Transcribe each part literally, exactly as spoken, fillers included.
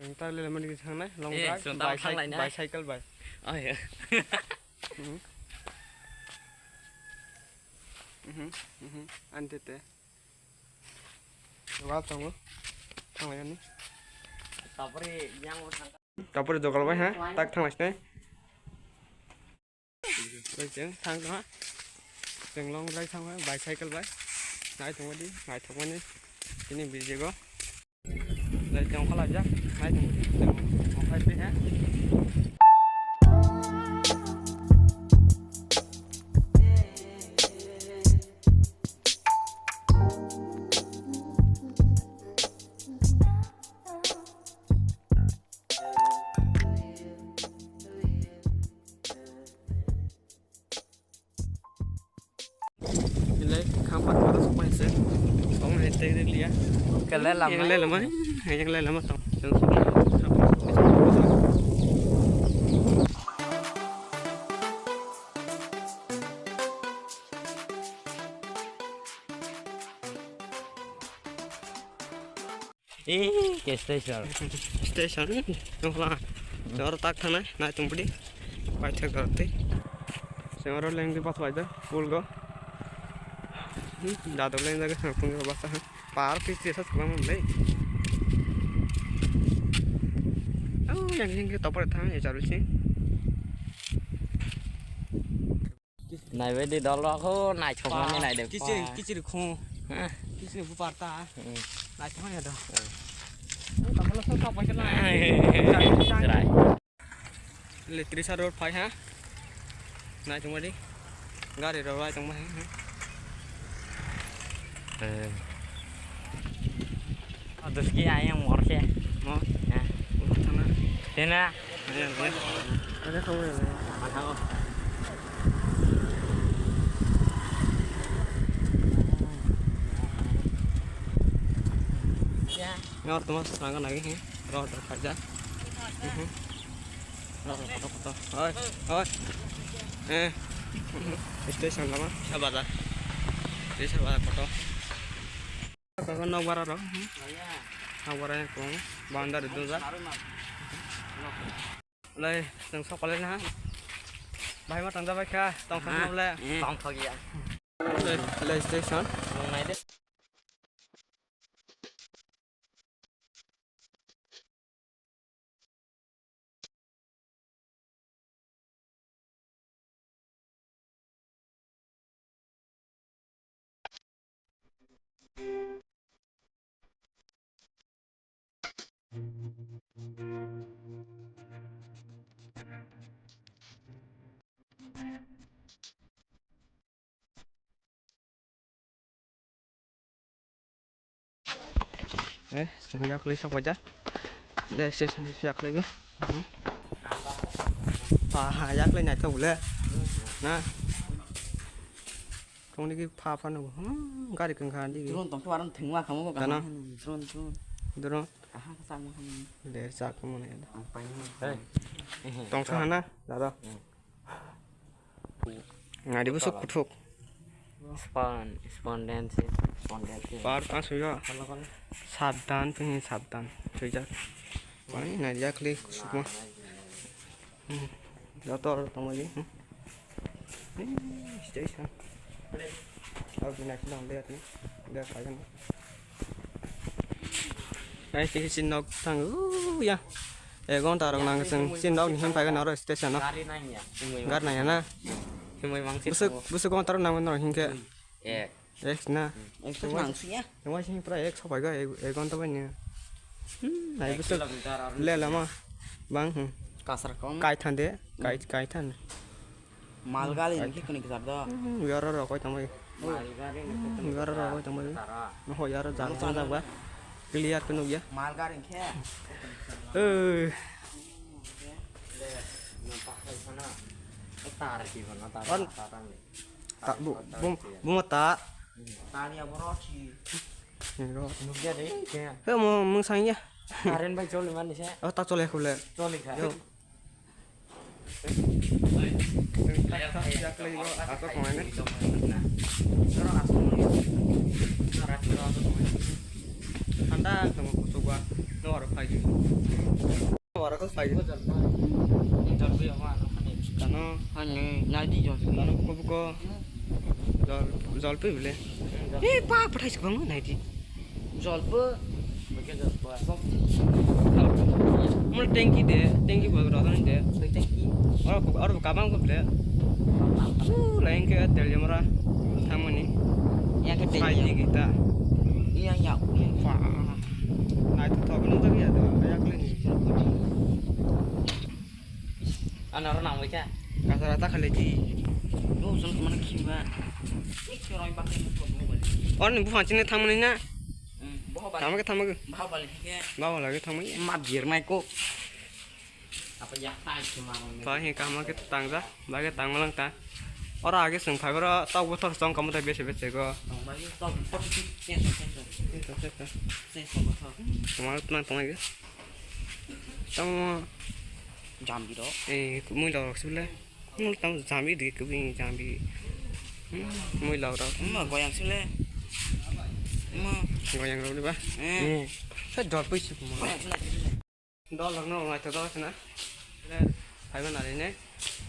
Ang tak lele mani kisa thangnai, long Eh, drive, chwng tamo bicycle, thanglainai. Bicycle bai. Oh, yeah. Mhm. Mhm, mhm. Ante te. Wal tongo. Thanglainani. Tapore yang mo thang. Tapore jogal bai ha, tak thanglaisnai. Lai chwng thang tongha. Chwng long drive thangha, bicycle bai. Nai tongmani, nai tongmani. Tini video go. Lai chwng khala jak, nai tongmani. Chwng okhai pi ha. Nilai khampat mara sokpai se. Tong nai tei ri liya. Kele lama. Yang le lama. Yang le lama tong. Yang sokpai. Eh, ke station. Station, nukla. Jor tak thanai, nai tong budi. Paithak dorti. Sengoro lengdi pathwai da, pul go. Dadok leng jaga, pun go basa. Par pis tisa sekolah mun lei. Oh, yang yang ke topor thang, ya jaru sih. Naibaidi dol rok ho, naithokmani Ba, naide, kichiri, ba. Kichiri khung. Hah? Kichiri bupar ta. Hmm. Naithokmani do. Hmm. Tamolo sa sa paisa na. Ai, chwrai. Litri sa road phai ha. Naithokmani. Gari rok lai tongma ha. Eh. Aduski ayang morse. Mo? Ya. Tena. Ayang, ya. Ada kamu ya? Mana kau? Ya. Ngar tumas tangga lagi, he. Road kaja. Mhm. Road kotor, kotor. Oi, oi. Eh. Station lama, sa bazar. Station bazar kotor. Kaka nok bara rok, hmm? Nok bara yang kong, boundary dojak. Lai, tong sok lai na. Bahai ma tang jabai kha, tong sok lai. Tong sok ya. Lai, lai station. Nung nai de. Eh, sini yakli sok baja. De, sini yakli ge. Hmm. Ah, yakli naithok le. Na. Tongni ki pha pha no. Hmm, gari kang khan di. Drone tong to aron thengma khamu ko. Kana? Drone, drone. Drone. Aha, sama khamu. De, sa khamu ne. Ang paini. Hey. Tong sa na, dada. Hmm. Ngari busuk kuthuk. Spawn, spawn dance, spawn dance. Par tang suyo. Sabdan, pini sabdan. Sujak. Pani na jakli kusukma. Hmm. Joto aro tongmani. Hmm. Eh, station. Aro bina sina onde atni. Udah kaya na. Ai, kisi nok tang. Uh, ya. Ek ghonta rok nang chwng chini nok ni hwn phai khe norok station o. Gari nang ya. Gari nang ya na? Himwi mang se. Bwswk, bwswk ghonta rok nang norok hinkhe. Ek. Ek na. Ek to nang si ya. Tengwai sini pura ek sopai kha, ek, ek ghonta bai ni. Hmm, nai ek bwswk kilometer ar le lama. Bang, hmm. Kasar kom. Kai than de, kai, kai than. Malgari ni khe kwnwi kwchar do. Hmm, yaro rok koi tongbai. Malgari ni khe kwnwi kwchar. Yaro rok koi tongbai. Tara. Noho yaro jang tong jang ba. Clear khe nukya. Malgari ni khe. Eh. Le, no pakai sana. Tar ki mana tar. Tar ni. Ta bu, bu, bu mata. Tani abo roti. Nukya de. He mo mung sangya. Karen bai choli mani se. Oh, ta chole khule. Choli kha. Yo. Thanda tong kuchuk ba. Nor phai. Ora ko sai. Tano. Ani, nai di jol. Tano ko ko. Jol, jol pe bile. Eh, pa, pathai sukang nai di. Jol pe. Mul tanki de, tanki bo rotani de. Tanki. Ora ko, ora kabang ko bile. Uh, lain ke tel jamra. Thamani. Ya ke tel. Sai di kita. Iya, ya. Wah. Nai to thok nung tagi ya to, ayak le ni. Ano ro nang wika. Kasa rata khale di. Lo sun mana khiba. Ni choroi bakle mo to mo bali. Or ni buhan chine thang mani na. Hmm, boho bali. Thang ke thang ke. Boho bali ke. Boho lagi thang mani. Ma bir mai ko. Apa ya tai cuma. Ba hi kaham ke tang ja, ba ke tang malang ta. Ora age sung phai boro tok bothor song kamu tai bese bese go. Tong ba tok bothor sing sing sing sing. Sing sing bothor. Tuma tuma tuma ge. Tamo jambi ro. Eh, mui lo rok sule. Mul tamo jambi de ke bing jambi. Hmm, mui lo rok. Ma goyang sule. Ma goyang ro ba. Eh. Sa dor pui suk mo. Goyang sule. Dol rok no nai to dol khna. Phaiba nari ne.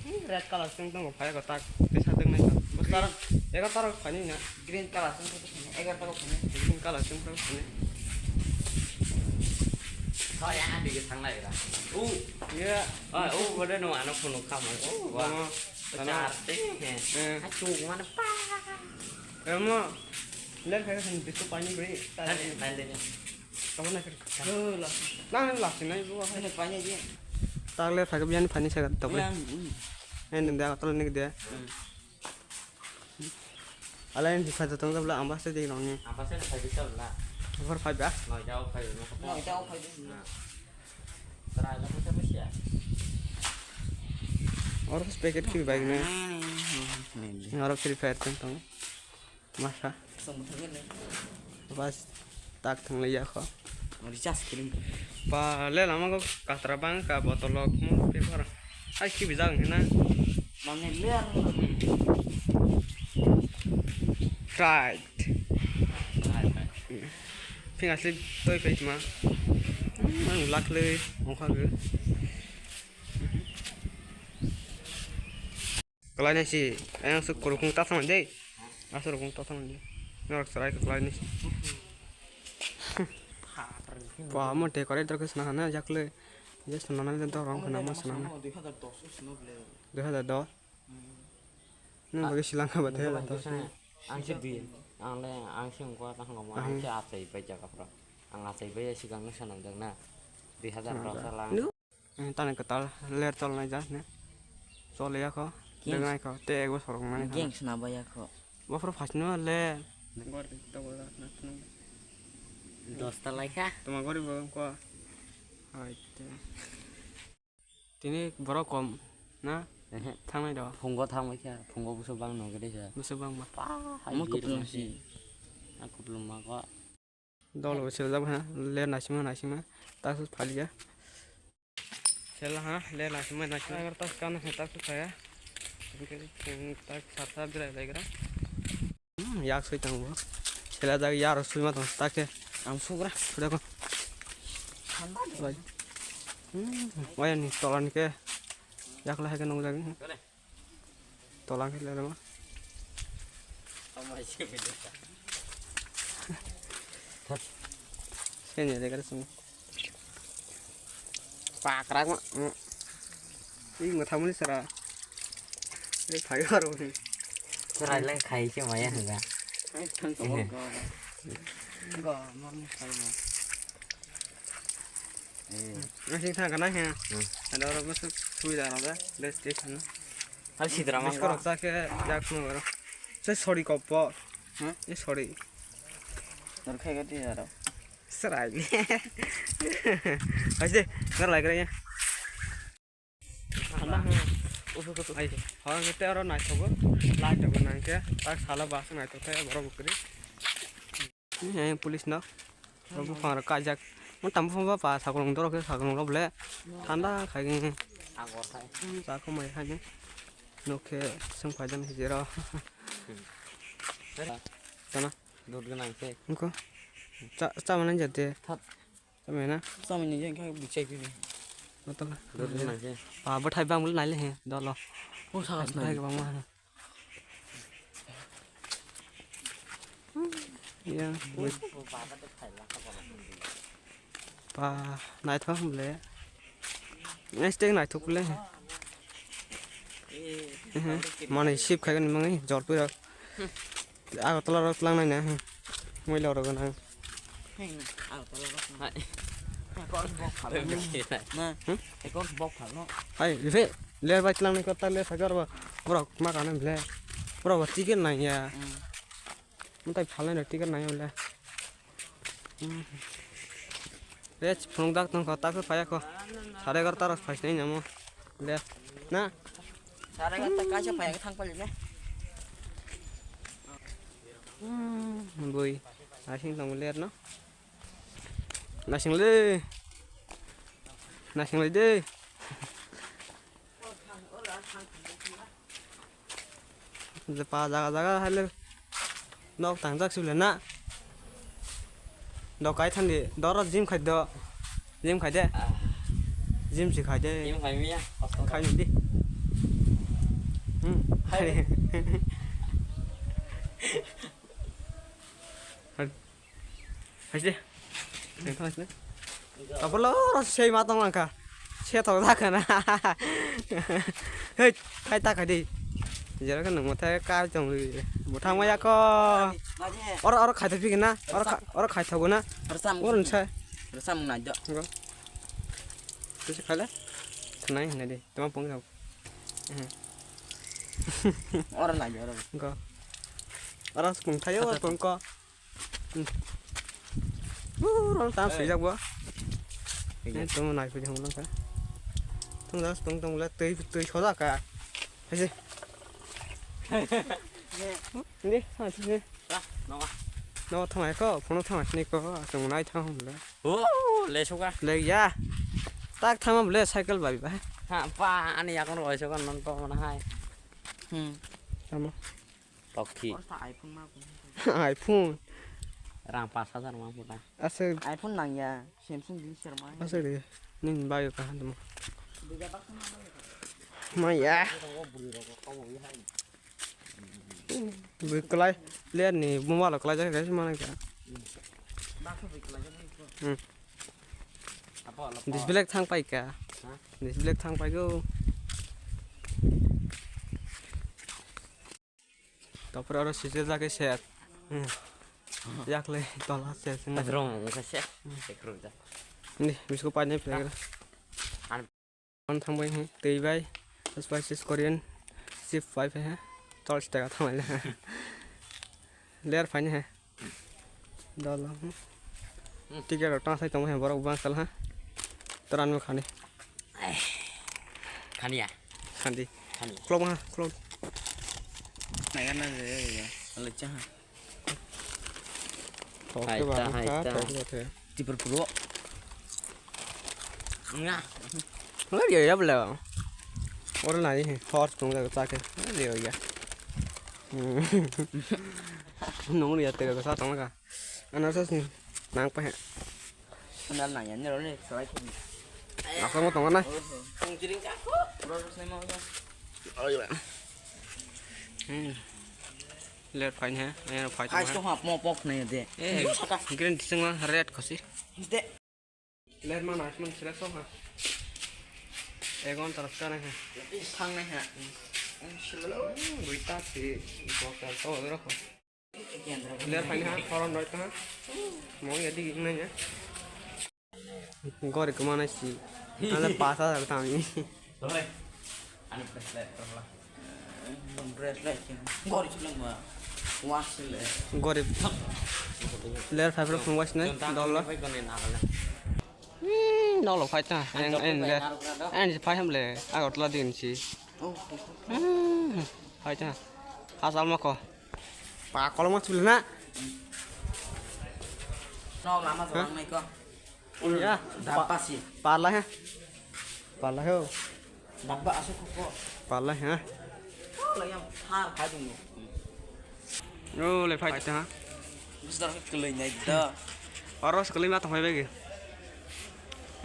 Red color sing tongo phai ko tak. Tesa deng nai. Bostar egar tarok phani na. Green color sing tongo phani. Egar tarok phani. Green color sing tongo phani. Thoi ani dige thang lai ra. U. Ye. Ai, u bode no ano phone kha mai. U. Wa. Tana. Char te he. Eh. A chu mana pa. Emo. Ler khai khani bisu pani bre. Tani, tani. Tamo na kiri. Oh, la. Nang nang lak sinai bo. Ini pani je. Tak le thak biani pani sagat tok le. Yang, hmm. Ini dia tol ni dia. Hmm. Ala ini saja tong tabla ambas te ding nong ni. Ambas te phai bisa la. Over five ya? Noi jao phai no. Noi jao phai. Na. Tara la bisa bisa. Or packet ki bag na. Ini. Or Free Fire tong tong. Masa. Song thangwi le. Bas tak thang le yakho. Recharge kirim. Ba le lama go katra bang ka botol lok mo paper. Ai ki bijak hina. Mane le ang. Right. Right, right. Ping asli toi pe ma. Ang lak le ongkha ge. Kalai nai si, ayang su kurukung ta thang de. Asur kung ta thang de. Norok sarai ka kalai nai si. Pa mo te kore dor ke sana hana jakle. Je sana na le dor rong khana mo sana na. Dui hazar dos. Nang bagi silang ka ba te la dos. Ang se dui. Ang le ang se ungko ta hang mo. Ang se achai bai jaga pro. Ang achai bai sigang na sana jak na. Dui hazar dos lang. Eh, tani kwtal ler chol nai jak ne. Chol ya kho. Gang. Deng nai kho. Te ego sorong nai kho. Gang sna ba ya kho. Bo phuru phas no le. Dos ta lai kha. Tuma gori bo ko. Hai te. Tini borok kom na? Ehe. Thang nai do. Phungo thang bai kha. Phungo busu bang no gede kha. Busu bang ma. Pa. Mo kuplung si. Ang kuplung ma ko. Dol bo sirjak ha, le naisingma naisingma, tak su phalia. Sela ha, le naisingma naisingma. Agar tak kan he tak su phaya. Engke tak sar sar birai lai gra. Hmm, yak sui tang bo. Sela jak yar sui ma tang tak ke. Am su gra. Sudah ko. Hmm, waya ni tolan ke. Yak lah ke nong jak. Tolang khe lelema. Senya de kare sung. Pakrak ma. Ih, mathamuni sara. Ei, phai aro ni. Serai leng khai se maya hwnga. Ai, thang ko. Go, morning khai ma. Eh. Ngasing thang kana he. Hmm. Ada orang masuk suwi dah ada. Best station. Hal sidra mang. Biskot rok chakhe yak phunuk aro. Se sori koppo. Hmm? E sori. Nor khai gati aro. Serai. Aise, ngar lai kare ya. Ai, hor kete aro naithogo. Light rok nangkhe. Tak sala bus naithok khe borok bukri. Ni police no. Buphang rok kaijak. Mo tam buphang ba pa sakolong dorok khe sakolong rok ble. Thanda khai. Agor khai. Sa khumai khai ni. Nokhe sung phaijani hijira. Tana. Dot gwnang khe. Nokho. Cha, cha manai jate. That. Cha mena. Cha mani je kha buchai phi. Botol. Dot nang se. Pa bwthai bang bwlai naile he dolo. O sagas nai. Bwthai kwbangma. Ya. Pa naithok bwle. Nai stek naithok bwle. Mane sip khaigan mangi jor pura. Agartala rok tlangnai na, hmm. Moila rok gwnang. Hai. Ekor bok phal. Na. Hmm? Ekor bok phal no. Hai, ife, ler bai tlangnai kok ta ler sakar ba. Borok ma kana bwle. Borok ba ticket nang ya. Hmm. Mutai phalnai rok ticket nang ya bwle. Hmm. Rech phunuk dak tong kho, tak phai kho. Sare egarota rok phai sinai namo. Le. Na. Sare egarota kaisa phai thang pali ne. Hmm, bui. Asing tong ler no. Nasing le. Nasing le de. Je pa jaga jaga haile nok tangjak sibole na. Dokai thandi doro gym khai do. Gym khai de. Ah. Gym si khai de. Gym khai miya. Khai ni di. Hmm. Khai. Hai de. Nang thang sini. Apa lo orang sei matang langka. Sei tong dak kana. Hei, khai ta khai di. Jera kan nang mathai ka tong ri. Bo thang maya ko. Oro oro khai ta phi na. Oro khai oro khai ta go na. Oro sam. Oro sai. Oro sam na jo. Go. Kisi khai le. Nai na di. Tama pung jao. Oro na jo oro. Go. Oro pung thayo pung ko. Uro tam swijak bo. Tamo nai phi jong langkha. Tong das tong tong le twi twi soda ka. Hese. Ni ha ni. No thang ai ko, phone thang ai ni ko, tong nai thang le. O le soka. Le ya. Tak thang le cycle bai bai. Ha pa ani yakon roi soka non pa mana hai. Hmm. Tamo. Tokhi. Oro sa iPhone ma phone. iPhone. Rang pas hajar ma phone. Asa iPhone nang ya, Samsung di serma. Asa de. Ning bayo ka han mo. Maya. Bui kelai, lihat ni, mobile kelai jadi guys mana ka. Hmm. Display thang pai ka. Display thang pai go. Topor oro sijil jagwi set. Hmm. Yakle tola set. Rong wngkha set. Hmm. Ni bisko pai nai phlai. An- On thang bai hi tei bai. Spices Korean. Sip pai phe ha. Tol stega thang lai. Ler phai ni ha. Dol. Hmm. Ticket rok tang sai tong ha borok bang sal ha. Toran mo khani. Khania. Khandi. Khania. Klok ha, klok. Naya na je ya. Lecha ha. Hai ta, hai ta. Tipur puro. Nga. Ngai ya ya bla. Ora nai he, hor tung da ta ke. Ngai ya. Nong ya te ka sa tong ka. Ana sa sini. Nang pa he. Kenal nang ya, ni ro ni, salai kini. Apa mau tong na? Tong jiring ka ko. Ro ro sai mau ya. Oh iya. Hmm. Ler phai ne, ler phai. Ais to ha mo pok ne de. Eh, green tising ma red khosi. De. Ler ma nais man sila so ha. Egon taras ka na ha. Thang na ha. Sila. Buita si. Bokal to ro. Ler phai ha, koron roi ta. Mo ya di na ya. Gori kuma na si. Ana pas hajar tang ni. Dole. Ani bracelet rohla. Bracelet. Gori chulang ma. Was le. Gori. Ler phai pro phung was na. Dol lo. Bai kone na le. Hmm, nolo phai ta. En en le. En phai ham le. Agartala din si. Oh. Hmm. Phai ta. Asal ma ko. Pa kolong ma chule na. Nok lama jalan mai ko. Ya. Dapa si. Pala ha. Pala ho. Dapa asuk ko. Pala ha. Ko la yang thar khai dung. O le phai ta. Bisdar kelai nai da. Oro kelai ma tong phai bagi.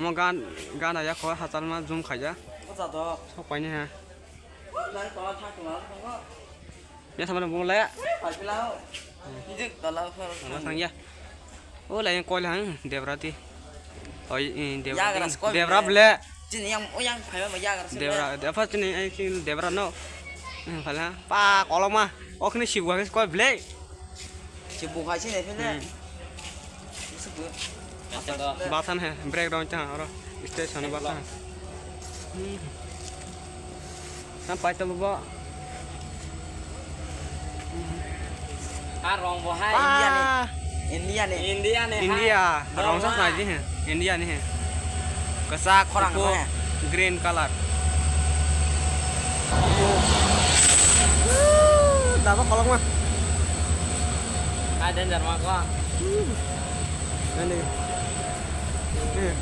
Omo gan, gan aya kho hachal ma zoom khaija. Ocha to. Sok paini ha. Nang tola thang tola thang. Ya sama bung le. Pai pila. Nijik tola thang. Tola thang ya. O lai koi lang Debra ti. Oi, eh, Debra. Yagra ti. Skoi Debra bile. Bile. Chini yang, o yang phai ma yagra sile. Debra, apa chini ai chini Debra no. Eh, phala. Pa koloma. Okni sibu ha koi bile. Si bukhai si nai phele. Hmm. Isi bu. Bathang he, break down tang oro. Station bathang. Hmm. Sam pai to bo. Ah, rong bo hai. Ah. India ni. India ni. India ni hai. India. Rong sa nai di he. India ni he. Kwchak, khorang, kuphur, green color. Daba kolok ma. Hai, danger ma ko. Ani. Eh.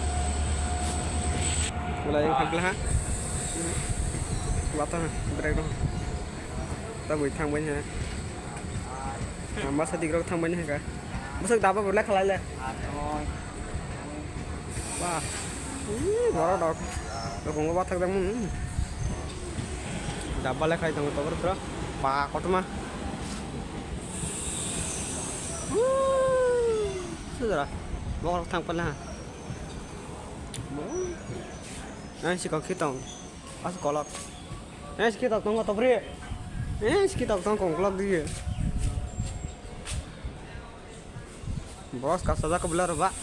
Mulai yang hagla ha. Wata ha, break dong. Tabui thang bai ha. Masa digrok thang bai ha ka. Bwswk daba bo lekha lai le. Ba. Ih, borok rok. Rok bo bathak jang mun. Daba lekha tong to borok. Ba kotoma. Sudara. Borok thang pala. Nang si kok khitong. As kolok. Eh, si kitok tongo topri. Eh, si kitok tong kongklok di. Boss kasa jak bela roba.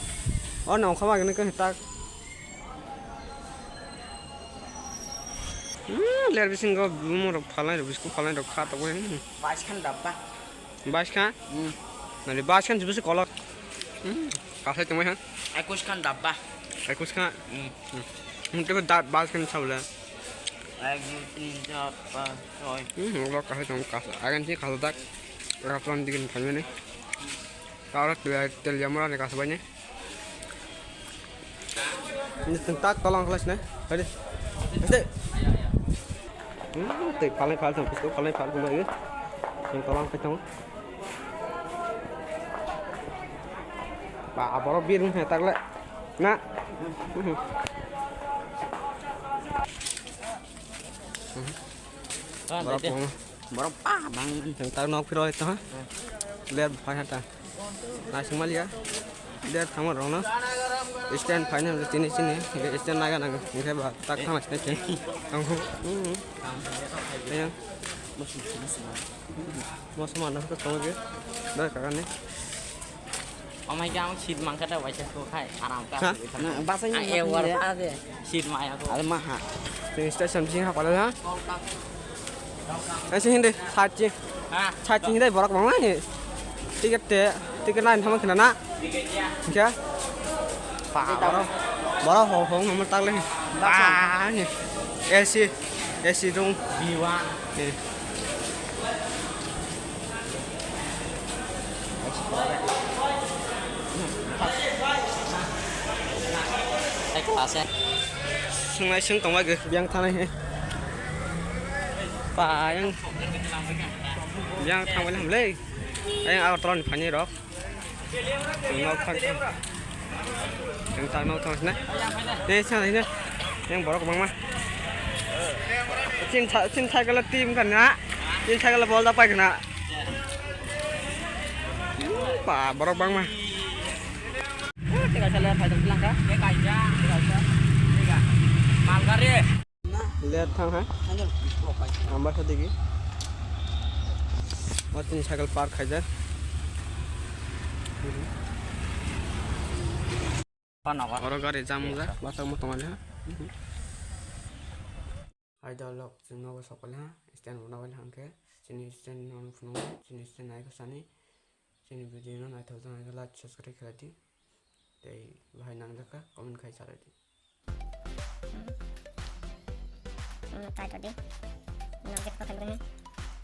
Oh, nong khama gini kan hitak. Hmm, ler bisingo bumung rok phalnai rok, bisku phalnai rok kha tongo. Hmm. Bais khan dabba. Bais khan? Hmm. Nani bais khan jibisi kolok. Hmm. Kasai tongmai ha. Ekus khan dabba. Ekus khan? Hmm. Hmm. Tebo da bais khan sabla. Ek, dui, tin, char, panch, choi. Hmm, ulo kasai tong kasa. Agan si kasa dak. Rap lam digin phaimani. Karo tel jamra ni kasa bani. Ini tengtak tolong kelas nih. Tadi. Pasti. Hmm, tei phalai phal tong, pistol phalai phal tong lagi. Yang tolong kacang. Ba, aboro bir nih tak le. Na. Borok tong. Borok pa bang. Yang tak nok piro itu ha. Ler phai hata. Naising maliya. Der thangma rokno. Stand phaina chini chini. Stand naga naga. Hingke ba tak thangna chini chini. Tangkhu. Hmm. Yang. Moso mana ke tong ke. Ber kakani. Amai ke ang seat mangkha da waisa ko khai aram ka. Ha? Basa ni awar pa de. Seat maya ko. Al maha. Station sing ha pala ha. Asi hindi, sachi. Ha? Sachi hindi borok bangma ni. Ticket te, ticket nai thama khna na. Kya? Pa, borok, borok ho ho ngam tak le. Ba ni. A C, A C room. B one. Eh. Sungai sung tongma ge biang thanai he. Pa yang biang thangbai hamle. Ayang Agartala ni phani rok. Nok thang thang. Yang tak nok thang na. Dei sa na. Yang borok bangma. Chin tha-, chin thai kala team kan na. Chin thai kala bol da pai na. Pa borok bangma. Teka sala phai dong langka. Teka ja. Teka ja. Teka. Malgari. Ler thang ha. Ambasa digi. O tini cycle park khaijak. Oro gari jam wngjak, bachak moto mani ha. Idol rok chwng nogo sokoli ha, stand bo nogoi hwnkhe chini stand no phunukgo, chini stand naikhe sani, chini video no naithok jani like subscribe khlai di, tei bahai nangjakha comment khai salai di. Hmm, tai todi. Nang get pakai beri.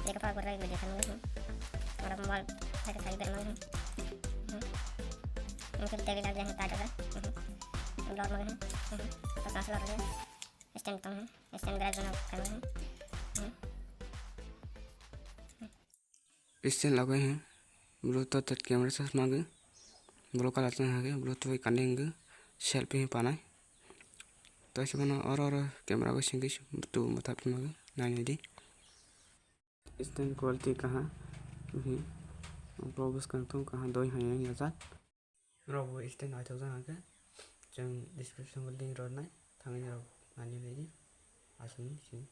Dia kepala gue lagi dia kan. Orang mobile saya saya ber mana. Mungkin tadi lagi yang tai todi. Lor mana. Pas masuk lor dia. Stand tong. Stand beres guna kan. Stand lagoi he. Bluetooth camera charge magi. Blo color tong hage. Bluetooth bai connect hwnkhe selfie hwnwi panai. Taisa bono oro oro camera bo singwi tu mwthap phano nainai di. Stand quality kaha, bini bwskang thung kaha doi hai yang yajak. Rok bo stand naithok jana khe chwng description o link rwnai thangwi rok nainai di. Aswk sing.